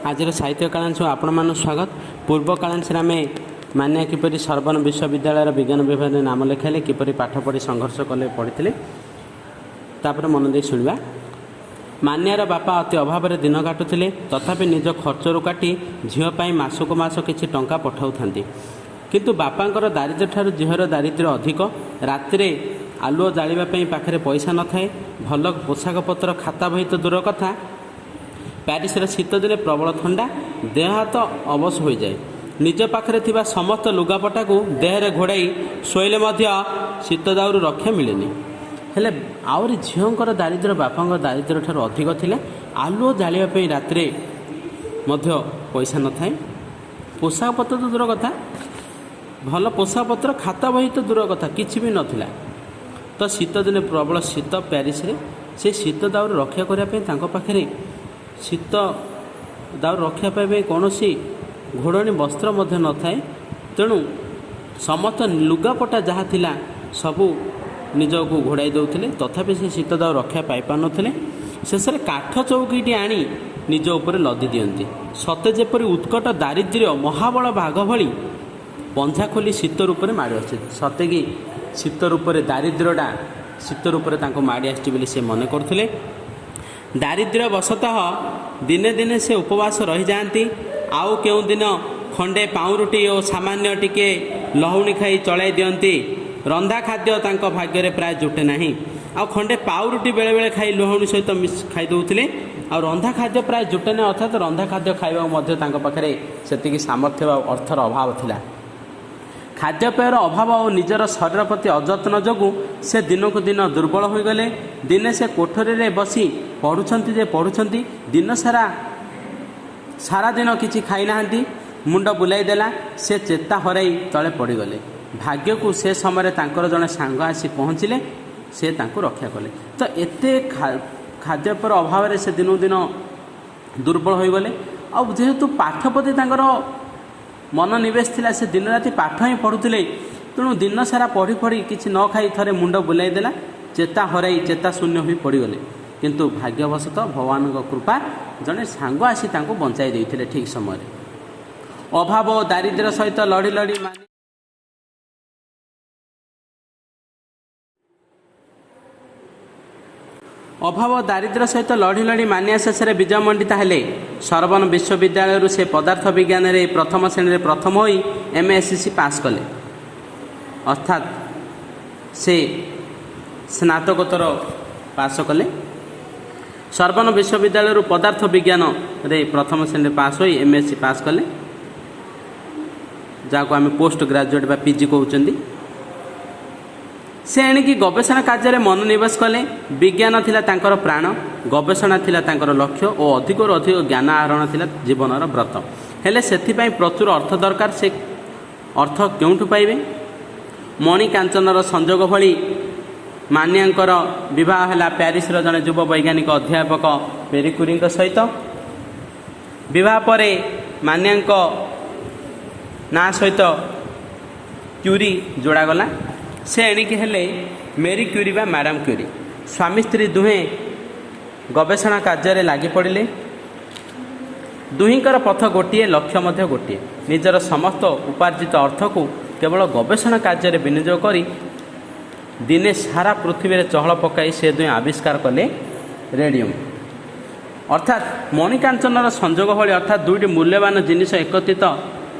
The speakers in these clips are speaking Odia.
ଆଜିର ସାହିତ୍ୟ କାଳାଂଶ ଆପଣମାନଙ୍କୁ ସ୍ୱାଗତ। ପୂର୍ବ କାଳାଂଶରେ ଆମେ ମାନିଆ କିପରି ସର୍ବନ ବିଶ୍ୱବିଦ୍ୟାଳୟର ବିଜ୍ଞାନ ବିଭାଗରେ ନାମ ଲେଖାଇଲେ, କିପରି ପାଠ ପଢ଼ି ସଂଘର୍ଷ କଲେ ପଢ଼ିଥିଲେ। ତାପରେ ମନ ଦେଇ ଶୁଣିବା। ମାନିଆର ବାପା ଅତି ଅଭାବରେ ଦିନ କାଟୁଥିଲେ। ତଥାପି ନିଜ ଖର୍ଚ୍ଚରୁ କାଟି ଝିଅ ପାଇଁ ମାସକୁ ମାସ କିଛି ଟଙ୍କା ପଠାଉଥାନ୍ତି। କିନ୍ତୁ ବାପାଙ୍କର ଦାରିଦ୍ର୍ୟଠାରୁ ଝିଅର ଦାରିଦ୍ର୍ୟ ଅଧିକ। ରାତିରେ ଆଲୁଅ ଜାଳିବା ପାଇଁ ପାଖରେ ପଇସା ନଥାଏ। ଭଲ ପୋଷାକପତ୍ର, ଖାତା ବହି ତ ଦୂର କଥା। ପ୍ୟାରିସର ଶୀତଦିନେ ପ୍ରବଳ ଥଣ୍ଡା, ଦେହ ହାତ ଅବଶ ହୋଇଯାଏ। ନିଜ ପାଖରେ ଥିବା ସମସ୍ତ ଲୁଗାପଟାକୁ ଦେହରେ ଘୋଡ଼ାଇ ଶୋଇଲେ ମଧ୍ୟ ଶୀତ ଦାଉରୁ ରକ୍ଷା ମିଳେନି। ହେଲେ ଆହୁରି ଝିଅଙ୍କର ଦାରିଦ୍ର୍ୟ ବାପାଙ୍କ ଦାରିଦ୍ର୍ୟ ଠାରୁ ଅଧିକ ଥିଲା। ଆଲୁଅ ଜାଳିବା ପାଇଁ ରାତିରେ ମଧ୍ୟ ପଇସା ନଥାଏ। ପୋଷାକପତ୍ର ତ ଦୂର କଥା, ଭଲ ପୋଷାକପତ୍ର, ଖାତା ବହି ତ ଦୂର କଥା, କିଛି ବି ନଥିଲା। ତ ଶୀତଦିନେ ପ୍ରବଳ ଶୀତ ପ୍ୟାରିସରେ। ସେ ଶୀତ ଦାଉରୁ ରକ୍ଷା କରିବା ପାଇଁ ତାଙ୍କ ପାଖରେ ଶୀତ ଦାଉରୁ ରକ୍ଷା ପାଇବା ପାଇଁ କୌଣସି ଘୋଡ଼ଣୀ ବସ୍ତ୍ର ମଧ୍ୟ ନଥାଏ। ତେଣୁ ସମସ୍ତ ଲୁଗାପଟା ଯାହା ଥିଲା ସବୁ ନିଜକୁ ଘୋଡ଼ାଇ ଦେଉଥିଲେ। ତଥାପି ସେ ଶୀତ ଦାଉ ରକ୍ଷା ପାଇପାରୁନଥିଲେ। ଶେଷରେ କାଠ ଚୌକିଟି ଆଣି ନିଜ ଉପରେ ଲଦି ଦିଅନ୍ତି। ସତେ ଯେପରି ଉତ୍କଟ ଦାରିଦ୍ର୍ୟ ମହାବଳ ବାଘ ଭଳି ପଞ୍ଝା ଖୋଲି ଶୀତ ରୂପରେ ମାଡ଼ି ଆସୁଛି। ସତେ କି ଶୀତ ରୂପରେ ଦାରିଦ୍ର୍ୟଟା ଶୀତ ରୂପରେ ତାଙ୍କୁ ମାଡ଼ି ଆସିଛି ବୋଲି ସେ ମନେ କରୁଥିଲେ। ଦାରିଦ୍ର୍ୟ ବଶତଃ ଦିନେ ଦିନେ ସେ ଉପବାସ ରହିଯାଆନ୍ତି। ଆଉ କେଉଁ ଦିନ ଖଣ୍ଡେ ପାଉଁରୁଟି ଓ ସାମାନ୍ୟ ଟିକେ ଲହୁଣୀ ଖାଇ ଚଳାଇ ଦିଅନ୍ତି। ରନ୍ଧା ଖାଦ୍ୟ ତାଙ୍କ ଭାଗ୍ୟରେ ପ୍ରାୟ ଜୁଟେ ନାହିଁ। ଆଉ ଖଣ୍ଡେ ପାଉରୁଟି ବେଳେବେଳେ ଖାଇ ଲହୁଣୀ ସହିତ ମିଶ ଖାଇ ଦେଉଥିଲେ। ଆଉ ରନ୍ଧା ଖାଦ୍ୟ ପ୍ରାୟ ଜୁଟେ ନାହିଁ, ଅର୍ଥାତ୍ ରନ୍ଧା ଖାଦ୍ୟ ଖାଇବାକୁ ମଧ୍ୟ ତାଙ୍କ ପାଖରେ ସେତିକି ସାମର୍ଥ୍ୟ ବା ଅର୍ଥର ଅଭାବ ଥିଲା। ଖାଦ୍ୟପେୟର ଅଭାବ ଓ ନିଜର ଶରୀର ପ୍ରତି ଅଯତ୍ନ ଯୋଗୁଁ ସେ ଦିନକୁ ଦିନ ଦୁର୍ବଳ ହୋଇଗଲେ। ଦିନେ ସେ କୋଠରୀରେ ବସି ପଢ଼ୁଛନ୍ତି ଯେ ପଢ଼ୁଛନ୍ତି, ଦିନ ସାରା ସାରାଦିନ କିଛି ଖାଇନାହାନ୍ତି। ମୁଣ୍ଡ ବୁଲାଇ ଦେଲା, ସେ ଚେତା ହରାଇ ତଳେ ପଡ଼ିଗଲେ। ଭାଗ୍ୟକୁ ସେ ସମୟରେ ତାଙ୍କର ଜଣେ ସାଙ୍ଗ ଆସି ପହଞ୍ଚିଲେ। ସେ ତାଙ୍କୁ ରକ୍ଷା କଲେ। ତ ଏତେ ଖାଦ୍ୟପେୟର ଅଭାବରେ ସେ ଦିନକୁ ଦିନ ଦୁର୍ବଳ ହୋଇଗଲେ। ଆଉ ଯେହେତୁ ପାଠ ପ୍ରତି ତାଙ୍କର ମନୋନିବେଶ ଥିଲା, ସେ ଦିନ ରାତି ପାଠ ହିଁ ପଢ଼ୁଥିଲେ। ତେଣୁ ଦିନ ସାରା ପଢ଼ି ପଢ଼ି କିଛି ନ ଖାଇ ଥରେ ମୁଣ୍ଡ ବୁଲାଇ ଦେଲା, ଚେତା ହରାଇ ଚେତା ଶୂନ୍ୟ ହୋଇ ପଡ଼ିଗଲେ। କିନ୍ତୁ ଭାଗ୍ୟବଶତଃ ଭଗବାନଙ୍କ କୃପା, ଜଣେ ସାଙ୍ଗ ଆସି ତାଙ୍କୁ ବଞ୍ଚାଇ ଦେଇଥିଲେ ଠିକ୍ ସମୟରେ। ଅଭାବ ଓ ଦାରିଦ୍ର୍ୟ ସହିତ ଲଢ଼ି ଲଢ଼ି ମାନି ଅଭାବ ଓ ଦାରିଦ୍ର୍ୟ ସହିତ ଲଢ଼ି ଲଢ଼ି ମାନିଆ ଶେଷରେ ବିଜୟ ମଣ୍ଡିତା ହେଲେ। ସରବନ ବିଶ୍ୱବିଦ୍ୟାଳୟରୁ ସେ ପଦାର୍ଥ ବିଜ୍ଞାନରେ ପ୍ରଥମ ଶ୍ରେଣୀରେ ପ୍ରଥମ ହୋଇ ଏମ୍ଏସ୍ସି ପାସ୍ କଲେ, ଅର୍ଥାତ୍ ସେ ସ୍ନାତକୋତ୍ତର ପାସ୍ କଲେ। ସର୍ବନ ବିଶ୍ୱବିଦ୍ୟାଳୟରୁ ପଦାର୍ଥ ବିଜ୍ଞାନରେ ପ୍ରଥମ ଶ୍ରେଣୀରେ ପାସ୍ ହୋଇ ଏମ୍ଏସ୍ସି ପାସ୍ କଲେ, ଯାହାକୁ ଆମେ ପୋଷ୍ଟ ଗ୍ରାଜୁଏଟ୍ ବା ପିଜି କହୁଛନ୍ତି। ସେ ଏଣିକି ଗବେଷଣା କାର୍ଯ୍ୟରେ ମନୋନିବେଶ କଲେ। ବିଜ୍ଞାନ ଥିଲା ତାଙ୍କର ପ୍ରାଣ, ଗବେଷଣା ଥିଲା ତାଙ୍କର ଲକ୍ଷ୍ୟ ଓ ଅଧିକରୁ ଅଧିକ ଜ୍ଞାନ ଆହରଣ ଥିଲା ଜୀବନର ବ୍ରତ। ହେଲେ ସେଥିପାଇଁ ପ୍ରଚୁର ଅର୍ଥ ଦରକାର। ସେ ଅର୍ଥ କେଉଁଠୁ ପାଇବେ? ମଣି କାଞ୍ଚନର ସଂଯୋଗ ଭଳି ମାନିଆଙ୍କର ବିବାହ ହେଲା ପ୍ୟାରିସର ଜଣେ ଯୁବ ବୈଜ୍ଞାନିକ ଅଧ୍ୟାପକ ମେରି କ୍ୟୁରିଙ୍କ ସହିତ। ବିବାହ ପରେ ମାନିଆଙ୍କ ନାଁ ସହିତ କ୍ୟୁରି ଯୋଡ଼ାଗଲା। ସେ ଏଣିକି ହେଲେ ମେରି କ୍ୟୁରି ବା ମ୍ୟାଡ଼ାମ୍ କ୍ୟୁରି। ସ୍ୱାମୀ ସ୍ତ୍ରୀ ଦୁହେଁ ଗବେଷଣା କାର୍ଯ୍ୟରେ ଲାଗି ପଡ଼ିଲେ। ଦୁହିଁଙ୍କର ପଥ ଗୋଟିଏ, ଲକ୍ଷ୍ୟ ମଧ୍ୟ ଗୋଟିଏ। ନିଜର ସମସ୍ତ ଉପାର୍ଜିତ ଅର୍ଥକୁ କେବଳ ଗବେଷଣା କାର୍ଯ୍ୟରେ ବିନିଯୋଗ କରି ଦିନେ ସାରା ପୃଥିବୀରେ ଚହଳ ପକାଇ ସେ ଦୁହେଁ ଆବିଷ୍କାର କଲେ ରେଡ଼ିୟମ୍। ଅର୍ଥାତ୍ ମଣିକାଞ୍ଚନର ସଂଯୋଗ ଭଳି, ଅର୍ଥାତ୍ ଦୁଇଟି ମୂଲ୍ୟବାନ ଜିନିଷ ଏକତ୍ରିତ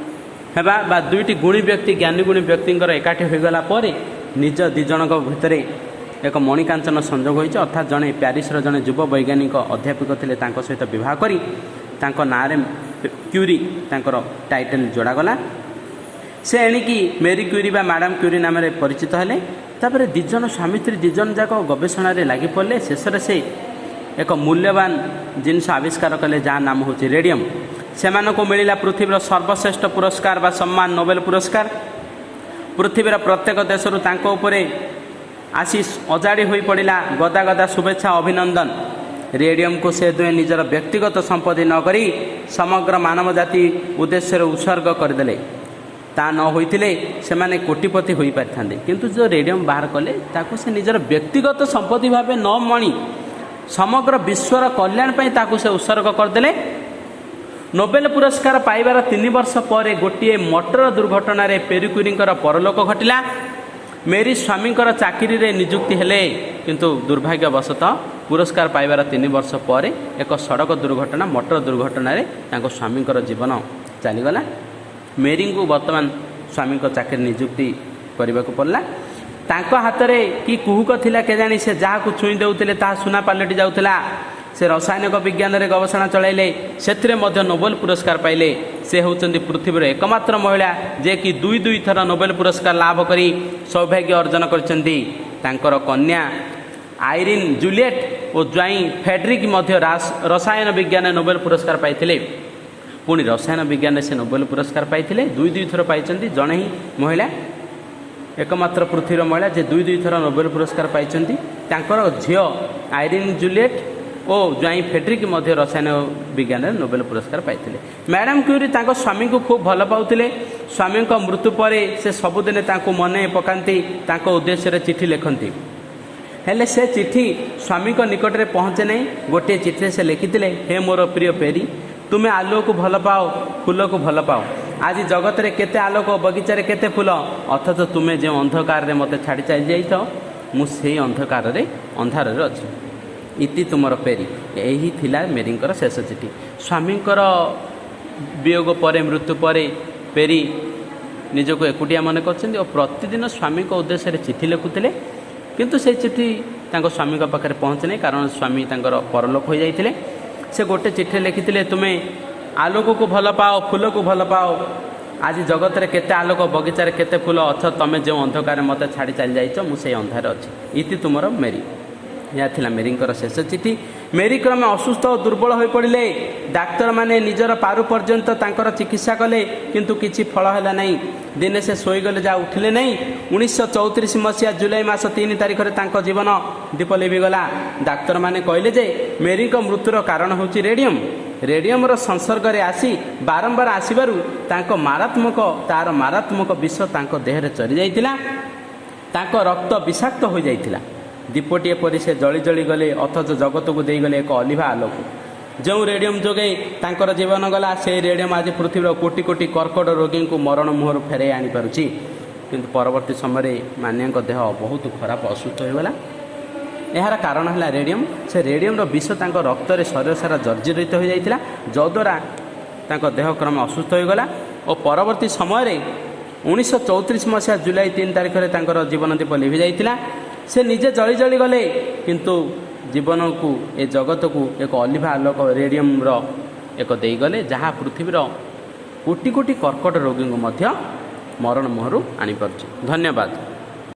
ହେବା ବା ଦୁଇଟି ଗୁଣୀ ବ୍ୟକ୍ତି, ଜ୍ଞାନୀ ଗୁଣୀ ବ୍ୟକ୍ତିଙ୍କର ଏକାଠି ହୋଇଗଲା ପରେ ନିଜ ଦୁଇ ଜଣଙ୍କ ଭିତରେ ଏକ ମଣିକାଞ୍ଚନ ସଂଯୋଗ ହୋଇଛି। ଅର୍ଥାତ୍ ଜଣେ ପ୍ୟାରିସର ଜଣେ ଯୁବ ବୈଜ୍ଞାନିକ ଅଧ୍ୟାପକ ଥିଲେ, ତାଙ୍କ ସହିତ ବିବାହ କରି ତାଙ୍କ ନାଁରେ କ୍ୟୁରି ତାଙ୍କର ଟାଇଟେଲ୍ ଯୋଡ଼ାଗଲା। ସେ ଏଣିକି ମେରି କ୍ୟୁରି ବା ମ୍ୟାଡ଼ାମ୍ କ୍ୟୁରି ନାମରେ ପରିଚିତ ହେଲେ। ତାପରେ ଦୁଇ ଜଣ ସ୍ୱାମୀ ସ୍ତ୍ରୀ ଦୁଇ ଜଣ ଯାକ ଗବେଷଣାରେ ଲାଗି ପଡ଼ିଲେ। ଶେଷରେ ସେ ଏକ ମୂଲ୍ୟବାନ ଜିନିଷ ଆବିଷ୍କାର କଲେ, ଯାହା ନାମ ହେଉଛି ରେଡ଼ିୟମ୍। ସେମାନଙ୍କୁ ମିଳିଲା ପୃଥିବୀର ସର୍ବଶ୍ରେଷ୍ଠ ପୁରସ୍କାର ବା ସମ୍ମାନ, ନୋବେଲ ପୁରସ୍କାର। ପୃଥିବୀର ପ୍ରତ୍ୟେକ ଦେଶରୁ ତାଙ୍କ ଉପରେ ଆସି ଅଜାଡ଼ି ହୋଇ ପଡ଼ିଲା ଗଦା ଗଦା ଶୁଭେଚ୍ଛା, ଅଭିନନ୍ଦନ। ରେଡ଼ିୟମକୁ ସେ ଦୁହେଁ ନିଜର ବ୍ୟକ୍ତିଗତ ସମ୍ପତ୍ତି ନ କରି ସମଗ୍ର ମାନବ ଜାତି ଉଦ୍ଦେଶ୍ୟରେ ଉତ୍ସର୍ଗ କରିଦେଲେ। ତା ନ ହୋଇଥିଲେ ସେମାନେ କୋଟିପତି ହୋଇପାରିଥାନ୍ତେ। କିନ୍ତୁ ଯେଉଁ ରେଡ଼ିୟମ୍ ବାହାର କଲେ, ତାକୁ ସେ ନିଜର ବ୍ୟକ୍ତିଗତ ସମ୍ପତ୍ତି ଭାବେ ନ ମଣି ସମଗ୍ର ବିଶ୍ୱର କଲ୍ୟାଣ ପାଇଁ ତାକୁ ସେ ଉତ୍ସର୍ଗ କରିଦେଲେ। ନୋବେଲ ପୁରସ୍କାର ପାଇବାର 3 ବର୍ଷ ପରେ ଗୋଟିଏ ମଟର ଦୁର୍ଘଟଣାରେ ପେରିକୁରିଙ୍କର ପରଲୋକ ଘଟିଲା। ମେରି ସ୍ୱାମୀଙ୍କର ଚାକିରିରେ ନିଯୁକ୍ତି ହେଲେ। କିନ୍ତୁ ଦୁର୍ଭାଗ୍ୟବଶତଃ ପୁରସ୍କାର ପାଇବାର 3 ବର୍ଷ ପରେ ଏକ ସଡ଼କ ଦୁର୍ଘଟଣା, ମଟର ଦୁର୍ଘଟଣାରେ ତାଙ୍କ ସ୍ୱାମୀଙ୍କର ଜୀବନ ଚାଲିଗଲା। ମେରିଙ୍କୁ ବର୍ତ୍ତମାନ ସ୍ୱାମୀଙ୍କ ଚାକିରି ନିଯୁକ୍ତି କରିବାକୁ ପଡ଼ିଲା। ତାଙ୍କ ହାତରେ କି କୁହୁକ ଥିଲା କେଜାଣି, ସେ ଯାହାକୁ ଛୁଇଁ ଦେଉଥିଲେ ତାହା ସୁନା ପାଲଟି ଯାଉଥିଲା। ସେ ରସାୟନିକ ବିଜ୍ଞାନରେ ଗବେଷଣା ଚଳାଇଲେ, ସେଥିରେ ମଧ୍ୟ ନୋବେଲ ପୁରସ୍କାର ପାଇଲେ। ସେ ହେଉଛନ୍ତି ପୃଥିବୀର ଏକମାତ୍ର ମହିଳା, ଯିଏକି ଦୁଇ ଦୁଇ ଥର ନୋବେଲ ପୁରସ୍କାର ଲାଭ କରି ସୌଭାଗ୍ୟ ଅର୍ଜନ କରିଛନ୍ତି। ତାଙ୍କର କନ୍ୟା ଆଇରିନ୍ ଜୁଲିଏଟ୍ ଓ ଜ୍ୱାଇଁ ଫେଡ୍ରିକ୍ ମଧ୍ୟ ରସାୟନ ବିଜ୍ଞାନରେ ନୋବେଲ ପୁରସ୍କାର ପାଇଥିଲେ। ପୁଣି ରସାୟନ ବିଜ୍ଞାନରେ ସେ ନୋବେଲ ପୁରସ୍କାର ପାଇଥିଲେ। ଦୁଇ ଦୁଇ ଥର ପାଇଛନ୍ତି। ଜଣେ ହିଁ ମହିଳା, ଏକମାତ୍ର ପୃଥିବୀର ମହିଳା ଯେ ଦୁଇ ଦୁଇ ଥର ନୋବେଲ ପୁରସ୍କାର ପାଇଛନ୍ତି। ତାଙ୍କର ଝିଅ ଆଇରିନ୍ ଜୁଲିଏଟ୍ ଓ ଜ୍ୱାଇଁ ଫେଡ୍ରିକ୍ ମଧ୍ୟ ରସାୟନ ବିଜ୍ଞାନରେ ନୋବେଲ ପୁରସ୍କାର ପାଇଥିଲେ। ମ୍ୟାଡ଼ାମ୍ କ୍ୟୁରି ତାଙ୍କ ସ୍ୱାମୀଙ୍କୁ ଖୁବ୍ ଭଲ ପାଉଥିଲେ। ସ୍ୱାମୀଙ୍କ ମୃତ୍ୟୁ ପରେ ସେ ସବୁଦିନେ ତାଙ୍କୁ ମନେ ପକାନ୍ତି, ତାଙ୍କ ଉଦ୍ଦେଶ୍ୟରେ ଚିଠି ଲେଖନ୍ତି। ହେଲେ ସେ ଚିଠି ସ୍ୱାମୀଙ୍କ ନିକଟରେ ପହଞ୍ଚେ ନାହିଁ। ଗୋଟିଏ ଚିଠିରେ ସେ ଲେଖିଥିଲେ, "ହେ ମୋର ପ୍ରିୟ ପେରି, ତୁମେ ଆଲୁଅକୁ ଭଲ ପାଅ, ଫୁଲକୁ ଭଲ ପାଅ। ଆଜି ଜଗତରେ କେତେ ଆଲୋକ, ବଗିଚାରେ କେତେ ଫୁଲ, ଅଥଚ ତୁମେ ଯେଉଁ ଅନ୍ଧକାରରେ ମୋତେ ଛାଡ଼ି ଚାଲି ଯାଇଛ, ମୁଁ ସେଇ ଅନ୍ଧାରରେ ଅଛି। ଇତି ତୁମର ପେରି।" ଏହି ଥିଲା ମେରିଙ୍କର ଶେଷ ଚିଠି। ସ୍ୱାମୀଙ୍କର ବିୟୋଗ ପରେ, ମୃତ୍ୟୁ ପରେ ପେରି ନିଜକୁ ଏକୁଟିଆ ମନେ କରୁଛନ୍ତି ଓ ପ୍ରତିଦିନ ସ୍ୱାମୀଙ୍କ ଉଦ୍ଦେଶ୍ୟରେ ଚିଠି ଲେଖୁଥିଲେ। କିନ୍ତୁ ସେଇ ଚିଠି ତାଙ୍କ ସ୍ୱାମୀଙ୍କ ପାଖରେ ପହଞ୍ଚେ ନାହିଁ, କାରଣ ସ୍ୱାମୀ ତାଙ୍କର ପରଲୋକ ହୋଇଯାଇଥିଲେ। ସେ ଗୋଟେ ଚିଠିରେ ଲେଖିଥିଲେ, "ତୁମେ ଆଲୋକକୁ ଭଲ ପାଅ, ଫୁଲକୁ ଭଲ ପାଅ। ଆଜି ଜଗତରେ କେତେ ଆଲୋକ, ବଗିଚାରେ କେତେ ଫୁଲ, ଅଥଚ ତମେ ଯେଉଁ ଅନ୍ଧକାରରେ ମୋତେ ଛାଡ଼ି ଚାଲି ଯାଇଛ, ମୁଁ ସେଇ ଅନ୍ଧାରରେ ଅଛି। ଇତି ତୁମର ମେରି।" ଏହା ଥିଲା ମେରିଙ୍କର ଶେଷ ଚିଠି। ମେରି କ୍ରମେ ଅସୁସ୍ଥ ଓ ଦୁର୍ବଳ ହୋଇପଡ଼ିଲେ। ଡାକ୍ତରମାନେ ନିଜର ପାରୁ ପର୍ଯ୍ୟନ୍ତ ତାଙ୍କର ଚିକିତ୍ସା କଲେ, କିନ୍ତୁ କିଛି ଫଳ ହେଲା ନାହିଁ। ଦିନେ ସେ ଶୋଇଗଲେ, ଯାହା ଉଠିଲେ ନାହିଁ। 1934 ମସିହା ଜୁଲାଇ ମାସ 3 ତାରିଖରେ ତାଙ୍କ ଜୀବନ ଦୀପ ଲିଭିଗଲା। ଡାକ୍ତରମାନେ କହିଲେ ଯେ ମେରିଙ୍କ ମୃତ୍ୟୁର କାରଣ ହେଉଛି ରେଡ଼ିୟମ୍। ରେଡ଼ିୟମର ସଂସର୍ଗରେ ଆସି ବାରମ୍ବାର ଆସିବାରୁ ତାଙ୍କ ମାରାତ୍ମକ ତାର ମାରାତ୍ମକ ବିଷ ତାଙ୍କ ଦେହରେ ଚରି ଯାଇଥିଲା। ତାଙ୍କ ରକ୍ତ ବିଷାକ୍ତ ହୋଇଯାଇଥିଲା। ଦୀପଟିଏ ପରି ସେ ଜଳି ଜଳି ଗଲେ, ଅଥଚ ଜଗତକୁ ଦେଇଗଲେ ଏକ ଅଲିଭା ଆଲୋକ। ଯେଉଁ ରେଡ଼ିୟମ୍ ଯୋଗେ ତାଙ୍କର ଜୀବନ ଗଲା, ସେଇ ରେଡ଼ିୟମ୍ ଆଜି ପୃଥିବୀର କୋଟି କୋଟି କର୍କଟ ରୋଗୀଙ୍କୁ ମରଣ ମୁହଁରୁ ଫେରାଇ ଆଣିପାରୁଛି। କିନ୍ତୁ ପରବର୍ତ୍ତୀ ସମୟରେ ମାନ୍ୟାଙ୍କ ଦେହ ବହୁତ ଖରାପ, ଅସୁସ୍ଥ ହୋଇଗଲା। ଏହାର କାରଣ ହେଲା ରେଡ଼ିୟମ୍। ସେ ରେଡ଼ିୟମ୍ର ବିଷ ତାଙ୍କ ରକ୍ତରେ ଶରୀର ସାରା ଜର୍ଜରିତ ହୋଇଯାଇଥିଲା, ଯଦ୍ୱାରା ତାଙ୍କ ଦେହ କ୍ରମେ ଅସୁସ୍ଥ ହୋଇଗଲା ଓ ପରବର୍ତ୍ତୀ ସମୟରେ 1934 ମସିହା ଜୁଲାଇ 3 ତାରିଖରେ ତାଙ୍କର ଜୀବନ ଦୀପ ଲିଭି ଯାଇଥିଲା। ସେ ନିଜେ ଜଳି ଜଳି ଗଲେ, କିନ୍ତୁ ଜୀବନକୁ, ଏ ଜଗତକୁ ଏକ ଅଲିଭା ଆଲୋକ ରେଡ଼ିୟମ୍ର ଏକ ଦେଇଗଲେ, ଯାହା ପୃଥିବୀର କୋଟି କୋଟି କର୍କଟ ରୋଗୀଙ୍କୁ ମଧ୍ୟ ମରଣ ମୁହଁରୁ ଆଣିପାରୁଛି। ଧନ୍ୟବାଦ।